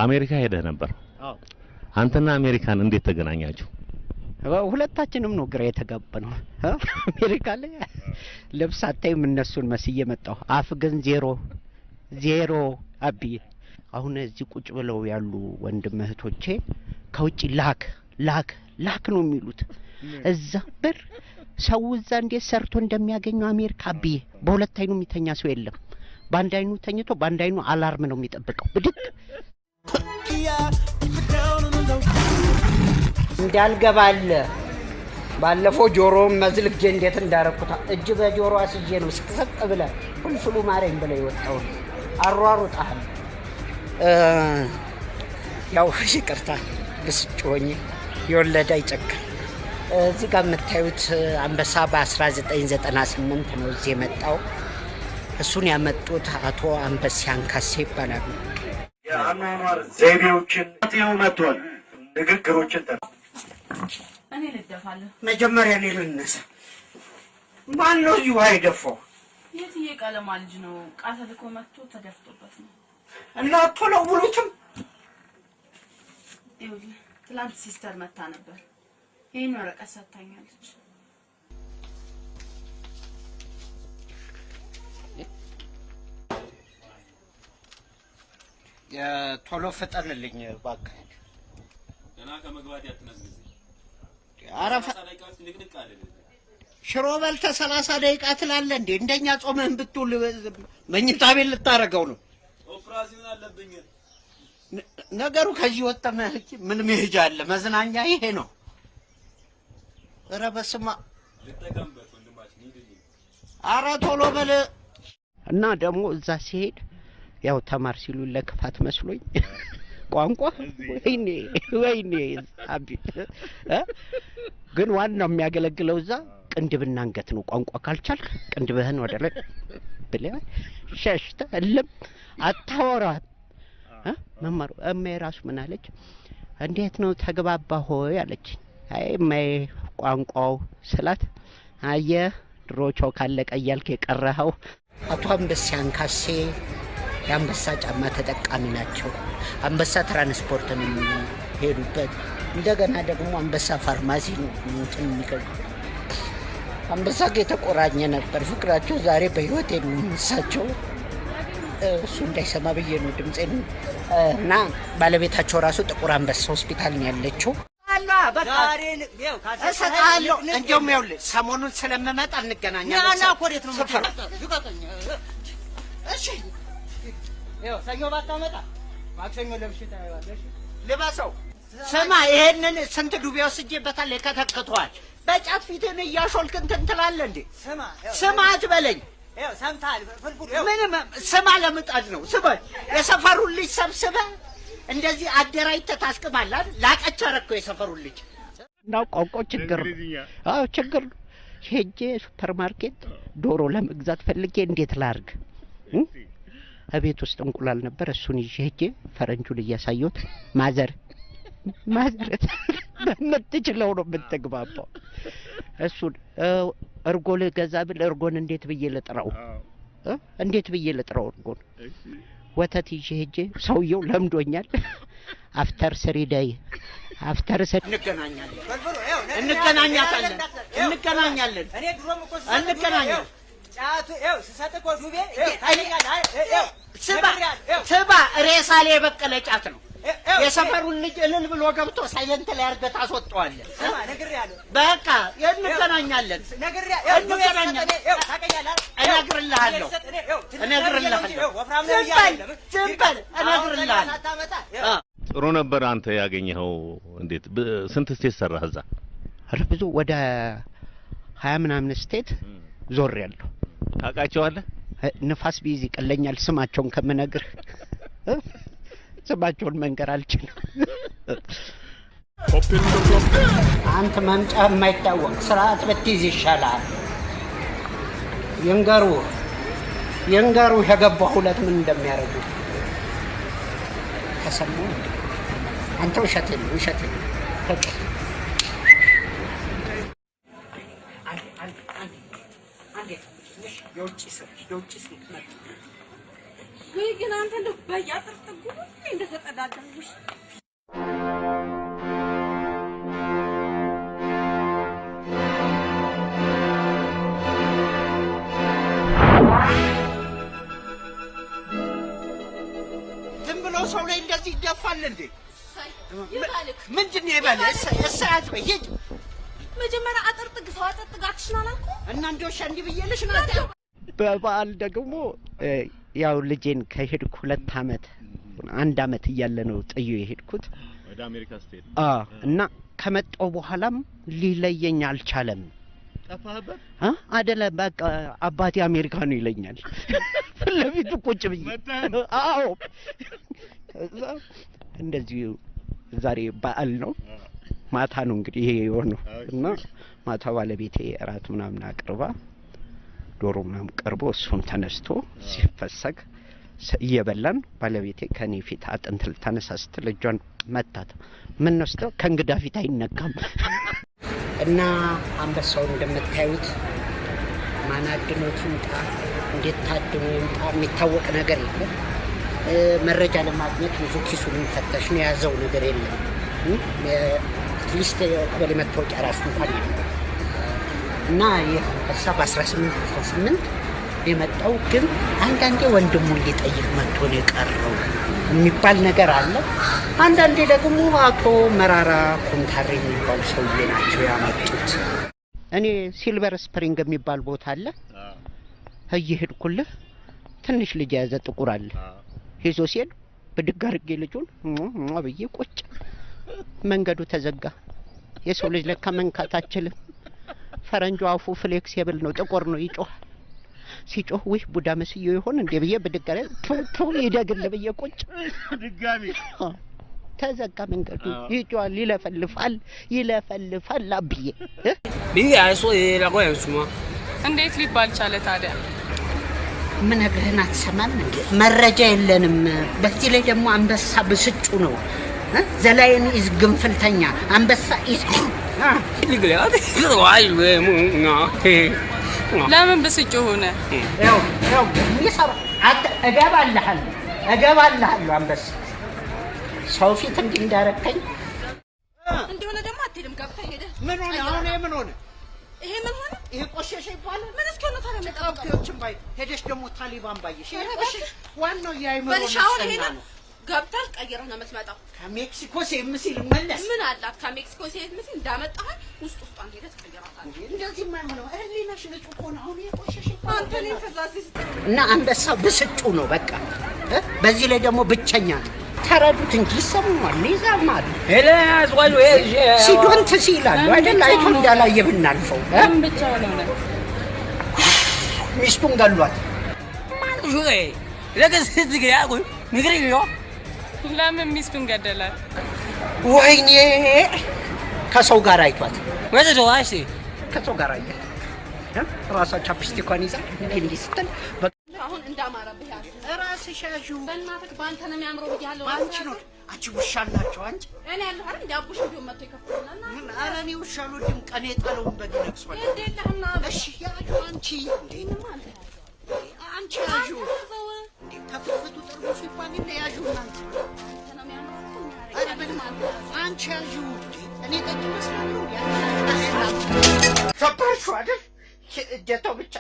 አሜሪካ ሄደህ ነበር። አንተና አሜሪካን እንዴት ተገናኛችሁ? ሁለታችንም ነው ግራ የተጋባነው። አሜሪካ ላይ ልብስ አታይም፣ እነሱን መስዬ መጣሁ። አፍ ግን ዜሮ ዜሮ። አብዬ፣ አሁን እዚህ ቁጭ ብለው ያሉ ወንድም እህቶቼ ከውጭ ላክ ላክ ላክ ነው የሚሉት። እዛ ብር ሰው እዛ እንዴት ሰርቶ እንደሚያገኘው አሜሪካ አብዬ፣ በሁለት አይኑ የሚተኛ ሰው የለም። በአንድ አይኑ ተኝቶ በአንድ አይኑ alarm ነው የሚጠብቀው። ብድግ እንዳልገባለ ባለፈው ጆሮውን መዝልጌ እንዴት እንዳረኩት እጅ በጆሮ አስዬ ነው ስቅስቅ ብለ ፍልፍሉ ማረኝ ብለ የወጣውን አሯሩጣል። ያው ይቅርታ ብስጭ ሆኜ፣ የወለደ አይጨክም። እዚህ ጋር የምታዩት አንበሳ በ1998 ነው እዚህ የመጣው። እሱን ያመጡት አቶ አንበሲያን ካሴ ይባላሉ። የአኗኗር ዘይቤዎችን መጥቷል። ንግግሮችን እኔ ልደፋለሁ። መጀመሪያ እኔ ልነሳ። ማን ነው እዚህ ውሃ የደፋው? የትዬ ቀለማ ልጅ ነው። ዕቃ ተልኮ መጥቶ ተደፍቶበት ነው። እና አትወለውሉትም? ይኸውልህ፣ ትላንት ሲስተር መታ ነበር። ይህን ወረቀት ሰጥታኛለች። ቶሎ ፍጠንልኝ እባክህ። ገና ከመግባት ያትነዝግዝ። ኧረ ንቅንቅ አለ። ሽሮ በልተህ 30 ደቂቃ ትላለህ እንዴ? እንደኛ ጾምህን ብትውል መኝታ ቤት ልታረገው ነው። ኦፕራሲዮን አለብኝ። ነገሩ ከዚህ ወጥተህ ምን መሄጃ አለ? መዝናኛ ይሄ ነው። ኧረ በስመ አብ! ልጠቀምበት ወንድማችን፣ ሂድልኝ። ኧረ ቶሎ በል። እና ደግሞ እዛ ሲሄድ ያው ተማር ሲሉ ለክፋት መስሎኝ ቋንቋ፣ ወይኔ ወይኔ አቢ እ ግን ዋናው የሚያገለግለው እዛ ቅንድብና አንገት ነው። ቋንቋ ካልቻልክ ቅንድብህን ወደ ላይ ብለህ ሸሽተህ እልም አታወራም። እ መማሩ እማዬ ራሱ ምን አለች? እንዴት ነው ተግባባ ሆይ አለች። አይ እማዬ ቋንቋው ስላት፣ አየህ ድሮ ቾክ አለቀ እያልክ የቀረኸው። አቶ አንበሲያን ካሴ የአንበሳ ጫማ ተጠቃሚ ናቸው። አንበሳ ትራንስፖርት ነው የሚሄዱበት። እንደገና ደግሞ አንበሳ ፋርማሲ ነው እንትን የሚገዙ። አንበሳ ጋር የተቆራኘ ነበር ፍቅራቸው። ዛሬ በህይወት የሉም እሳቸው። እሱ እንዳይሰማ ብዬ ነው ድምፄን። እና ባለቤታቸው ራሱ ጥቁር አንበሳ ሆስፒታል ነው ያለችው። እሰጥሃለሁ። እንዲያውም ይኸውልህ ሰሞኑን ስለምመጣ እንገናኛለን። ስፍራ እሺ፣ ሰኞ ባታመጣ ማክሰኞ ለብሼ ታየዋለሽ። ልበሰው። ስማ፣ ይሄንን ስንት ዱቤ ወስጄበታል፣ የከተክተዋል። በጫት ፊትህን እያሾልክ እንትን ትላለህ እንዴ? ስማ። ስማ አትበለኝ። ይኸው ሰምተሃል? ፍልፍሉ ምንም ስማ፣ ለምጣድ ነው። ስማ፣ የሰፈሩን ልጅ ሰብስበህ እንደዚህ አደራጅተህ ታስቅማለህ አይደል? ላቀች አደረግከው የሰፈሩን ልጅ። እና ቋንቋው ችግር ነው። አዎ ችግር ነው። ሄጄ ሱፐር ማርኬት ዶሮ ለመግዛት ፈልጌ እንዴት ላርግ? እቤት ውስጥ እንቁላል ነበር። እሱን ይዤ ሄጄ ፈረንጁን እያሳየሁት mother mother በምትችለው ነው የምትግባባው። እሱን እርጎ ልገዛ ብል እርጎን እንዴት ብዬ ልጥራው? እ? እንዴት ብዬ ልጥራው እርጎን? ወተት ይዤ ሄጄ ሰውየው ለምዶኛል። After 3 day, after three እንገናኛለን፣ እንገናኛለን፣ እንገናኛለን፣ እኔ ድሮም እኮ እንገናኛለን። ጫቱ ይኸው ስሰጥ እኮ ዱቤ ይኸው ታገኛለህ አይደል? ይኸው ስማ ነግሬሃለሁ። ይኸው ስማ፣ ሬሳ ላይ የበቀለ ጫት ነው። ይኸው የሰፈሩን ልጅ እልል ብሎ ገብቶ silent ላይ አድርገህ ታስወጣዋለህ። ስማ፣ ነግሬሃለሁ። በቃ እንገናኛለን። ነግሬሃለሁ። ይኸው ዱቤ ስሰጥ እንገናኛለን። እኔ ይኸው ታገኛለህ አይደል? እነግርልሃለሁ። ስሰጥ እኔ ይኸው ትንሽ እነግርልሃለሁ። ይኸው ወፍራም ነው ዝም ብዬ በል አይደለም። ዝም በል፣ አሁን እነግርልሃለሁ። ሳታመጣ ይኸው ጥሩ ነበር። አንተ ያገኘኸው እንዴት? ስንት state ሰራህ እዛ? ኧረ ብዙ፣ ወደ 20 ምናምን state ዞር ያለሁ። ታውቃቸዋለህ? ንፋስ ቢይዝ ይቀለኛል ስማቸውን ከምነግር፣ ስማቸውን መንገር አልችልም። አንተ መምጫ የማይታወቅ ስርዓት ብትይዝ ይሻላል። ይንገሩ ይንገሩ የገባሁ ሁለት ምን እንደሚያደርጉ ከሰሙ እንዴ? አንተ ውሸትህን ነው፣ ውሸትህን ነው። በቃ አንዴ አንዴ አንዴ አንዴ ትንሽ የውጭ ስልክ መጣ። ወይ ግን አንተ እንደው በየአጥር ጥጉ ሁሌ እንደተጸዳዳሽ። ዝም ብሎ ሰው ላይ እንደዚህ ይደፋል እንዴ? ምንድን ነው ይበል? እሰይ አትበይ፣ ሂጅ። መጀመሪያ አጥርጥግ ሰው አጥርጥግ action አላልኩም እና እንደ ውሻ እንዲህ ብዬልሽ ነው። በበዓል ደግሞ ያው ልጄን ከሄድኩ 2 አመት 1 አመት እያለ ነው ጥዩ የሄድኩት ወደ አሜሪካ ስትሄድ። አዎ። እና ከመጣው በኋላም ሊለየኝ አልቻለም። ጠፋህበት? አደለ በቃ አባቴ አሜሪካ ነው ይለኛል። ፊት ለፊቱ ቁጭ ብዬ። አዎ። ከዛ እንደዚሁ ዛሬ በዓል ነው፣ ማታ ነው እንግዲህ ይሄ የሆነው። እና ማታ ባለቤቴ እራት ምናምን አቅርባ ዶሮ ምናምን ቀርቦ እሱን ተነስቶ ሲፈሰግ እየበላን ባለቤቴ ከኔ ፊት አጥንት ልታነሳ ስትል እጇን መታት። ምን ነው ስትለው ከእንግዳ ፊት አይነካም። እና አንበሳው እንደምታዩት ማን አድኖት ይምጣ እንዴት ታድኖ ይምጣ የሚታወቅ ነገር የለም። መረጃ ለማግኘት ብዙ ኪሱን የሚፈተሽ ነው፣ የያዘው ነገር የለም። At least የቀበሌ መታወቂያ ራሱ እንኳን የለም። እና ይህ አንበሳ በ1818 የመጣው ግን አንዳንዴ ወንድሙን ሊጠይቅ መጥቶ ነው የቀረው የሚባል ነገር አለ። አንዳንዴ ደግሞ አቶ መራራ ኮምታሬ የሚባሉ ሰውዬ ናቸው ያመጡት። እኔ ሲልቨር ስፕሪንግ የሚባል ቦታ አለ፣ እየሄድኩልህ ትንሽ ልጅ የያዘ ጥቁር አለ። ይዞ ሲሄድ ብድግ አድርጌ ልጁን ሟ ብዬ ቁጭ። መንገዱ ተዘጋ። የሰው ልጅ ለካ መንካት አችልም። ፈረንጁ አፉ flexible ነው፣ ጥቁር ነው፣ ይጮሃል። ሲጮህ ውይ ቡዳ መስዬው ይሆን እንዴ ብዬ ብድግ አለ ቱ ቱ ይደግል ብዬ ቁጭ። ድጋሚ ተዘጋ መንገዱ። ይጮሃል፣ ይለፈልፋል፣ ይለፈልፋል አብዬ። እንዴት ሊባል ቻለ ታዲያ? ምነግርህን አትሰማም እንዴ? መረጃ የለንም። በዚህ ላይ ደግሞ አንበሳ ብስጩ ነው። The lion is ግንፍልተኛ፣ አንበሳ is ለምን ብስጩ ሆነ? ያው ያው የሚሰራ እገባልሃለሁ፣ እገባልሃለሁ። አንበሳ ሰው ፊት እንዲህ እንዳረከኝ እንደሆነ ደግሞ አትሄድም። ገብተህ ሄደህ ምን ሆነ አሁን? ይሄ ምን ሆነ? ይሄ ምን ሆነ? ይሄ ቆሸሸ ይባላል። ምን እስኪሆን ነው ታዲያ የምጠብቀው? ጭቃውቴዎችን ባይ ሄደሽ ደግሞ ታሊባን ባየሽ። ይሄ ቆሸሸ ዋናው የአእምሮ በልሽ አሁን ንጽህና ይሄንን ነው። ገብተህ ቀይረህ ነው የምትመጣው። ከሜክሲኮ ሴምሲ ልመለስ። ምን አላት ከሜክሲኮ ሴት ምስል እንዳመጣህ ውስጥ ውስጧን ሄደህ ትቀይራታለህ። እንደዚህ የማይሆነው ህሊናሽ ንጹህ ከሆነ አሁን ይሄ ቆሸሸ ይባላል። አንተ እኔን ከዛ እዚህ እና አንበሳ ብስጩ ነው በቃ። በዚህ ላይ ደግሞ ብቸኛ ነው። ተረዱት እንጂ ይሰማል፣ ይዛማል። ሲዶንት ሲላሉ አይደል? አይቶ እንዳላየ ብናልፈው ብቻውን ሆነ። ሚስቱን ገሏት። ለምን ሚስቱን ገደላት? ወይኔ ከሰው ጋር አይቷት፣ ከሰው ጋር አያት። ራሷ chapstick ኳን ይዛ እንዲህ እንዲህ ስትል አሁን እንዳማረብህ ያዝ። ራስሽ ያዢው። በእናትህ በአንተ ነው የሚያምረው ብያለሁ። በአንቺ ነው። አንቺ ውሻ አላቸው አንቺ። እኔ ያለሁ አይደል እንደ አቡሽ ቢሆን መጥቶ ይከፍቱልናል። ኧረ እኔ ውሻ አልወድም። ቀን የጣለውን በግ ይነክሷል። ግድ የለህም ና። እሺ ያዢው አንቺ። እንዴ አንቺ ያዢው። እንዴ ከፍትፍቱ ጠርሙሱ ይባል የለ ያዢው እናንተ። ኧረ አንቺ ያዢው። እንዴ እኔ ጠጅ እመስላለሁ እንዴ? አንቺ ያዢው። ሰበርሽው አይደል? እጀታው ብቻ።